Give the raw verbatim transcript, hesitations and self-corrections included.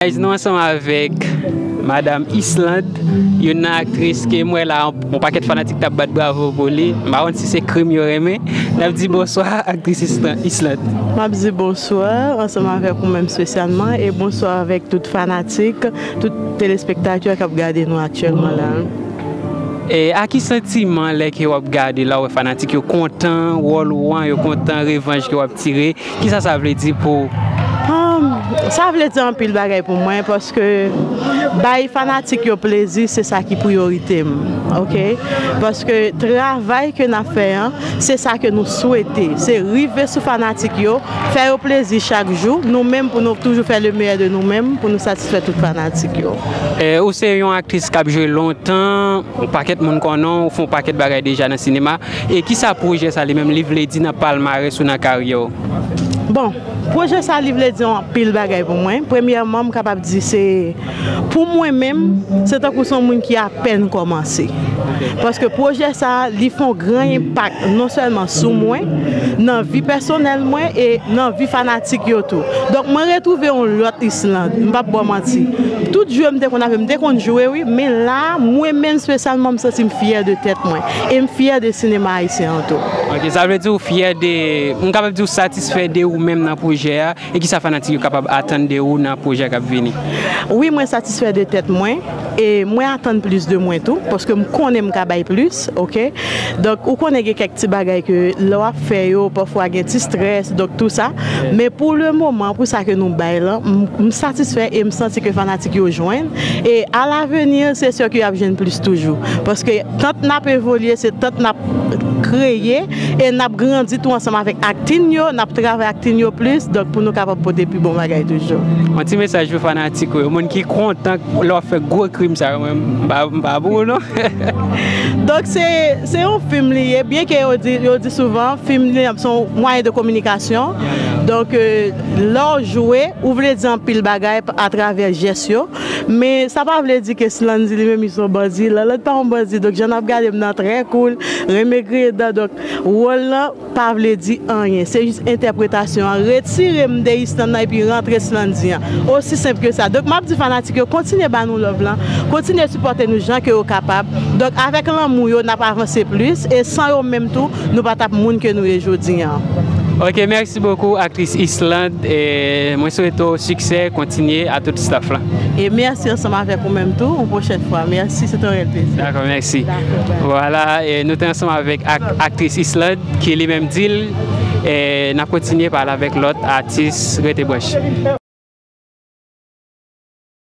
Guys, nou ansanm avèk Madam Islande, youn nan aktris ke m wè la, yon pakèt fanatik t ap bat bravo pou li. M pa konn si se krim yo renmen. N ap di bonswa, aktris Isla-, Islande. M ap di bonswa ansanm avèk ou menm espesyalman, e bonswa avèk tout fanatik, tout telespektatè k ap gade nou aktyèlman la. E a ki santiman lè ke w ap gade la, w wè fanatik yo kontan wòl ou an, yo kontan revanj ke w ap tire? Kisa sa vle di pou ou? Sa vle di anpil bagay pou mwen, paske bay fanatik yo plezi, se sa ki priyorite m, oke? Paske travay ke n ap fè an, se sa ke nou swete, se rive sou fanatik yo, fè yo plezi chak jou, nou menm pou nou toujou fè le meilleur de nou menm, pou nou satisfè tout fanatik yo. E, ou se yon aktris k ap jwe lontan, yon pakèt moun konnen w, ou fè yon pakèt bagay deja nan sinema. E kisa pwojè sa li menm li vle di nan palmarès ou, nan karyè w? Bon, pwojè sa li vle di anpil bagay pou mwen. Premyèman, m kapab di se, pou mwen menm, se tankou se yon moun ki apèn kòmanse. Paske pwojè sa, li fè yon gran enpak non sèlman sou mwen, nan vi pèsonèl mwen e nan vi fanatik yo tou. Donk, mwen retwouve yon lòt Islande, m p ap ba w manti. Tout jwe m te konn ap jwe, m te konn jwe wi, men la, mwen menm espesyalman, m santi m fyè de tèt mwen. E m fyè de sinema ayisyen an tou. Ok, sa vle di ou fyè de, m kapab di ou satisfè de ou menm nan pwojè a, e kisa fanatik yo kapab atann de ou nan pwojè k ap vini? Wi, mwen satisfè de tèt mwen, e mwen atann plis de mwen tou, paske m konnen m ka bay plis, oke? Donk, ou konnen gen kèk ti bagay ke lè w ap fè yo, pafwa gen ti strès, donk tou sa. Men pou le moman, pou sa ke nou bay lan, m, m satisfè e m santi ke fanatik yo jwenn. E a lavenir, se sè ke y ap jwenn plis toujou. Paske tant n ap evolye, se tant n ap kreye e n ap grandi tou ansanm avèk aktin yo, n ap travay aktin yo plis, donk pou nou kapab pote pi bon bagay toujou. Yon ti mesaj pou fanatik ou yo, moun ki kontan lè w ap fè gwo krim sa yo, men m pa, m pa pou ou non. Donk, se, se yon fim li ye, byen ke yo di, yo di souvan, fim li se yon mwayen de kominikasyon. Donk, euh, lè w jwe, ou vle di anpil bagay p-, atravè jès yo. Men sa pa vle di ke Slandy li menm li se yon bandi. Lanlòt pa yon bandi. Donk, jan n ap gade m nan trè cool, renmen griyen dan. Donk, wòl lan pa vle di anyen. Se jis entèpretasyon an. Retire m de Island nan epi rantre Slandy an. Osi senp ke sa. Donk, m ap di fanatik yo, kontinye ba nou love lan. Kontinye sipòte nou jan ke yo kapab. Donk, avèk lanmou yo, n ap avanse plis. E san yo menm tou, nou pa t ap moun ke nou ye jodi an. Ok, mèsi bokou, aktris Island. E mwen swete w siksè, kontinye, a tout staff lan. E mèsi ansanm avèk ou menm tou, yon pwochèn fwa. Mèsi, se te yon rèl plezi. Dakò, mèsi. Dakò, bye. Vwala, e nou te ansanm avèk ak-, aktris Island, ki li menm di l, e n ap kontinye pale avèk lòt atis, rete branche.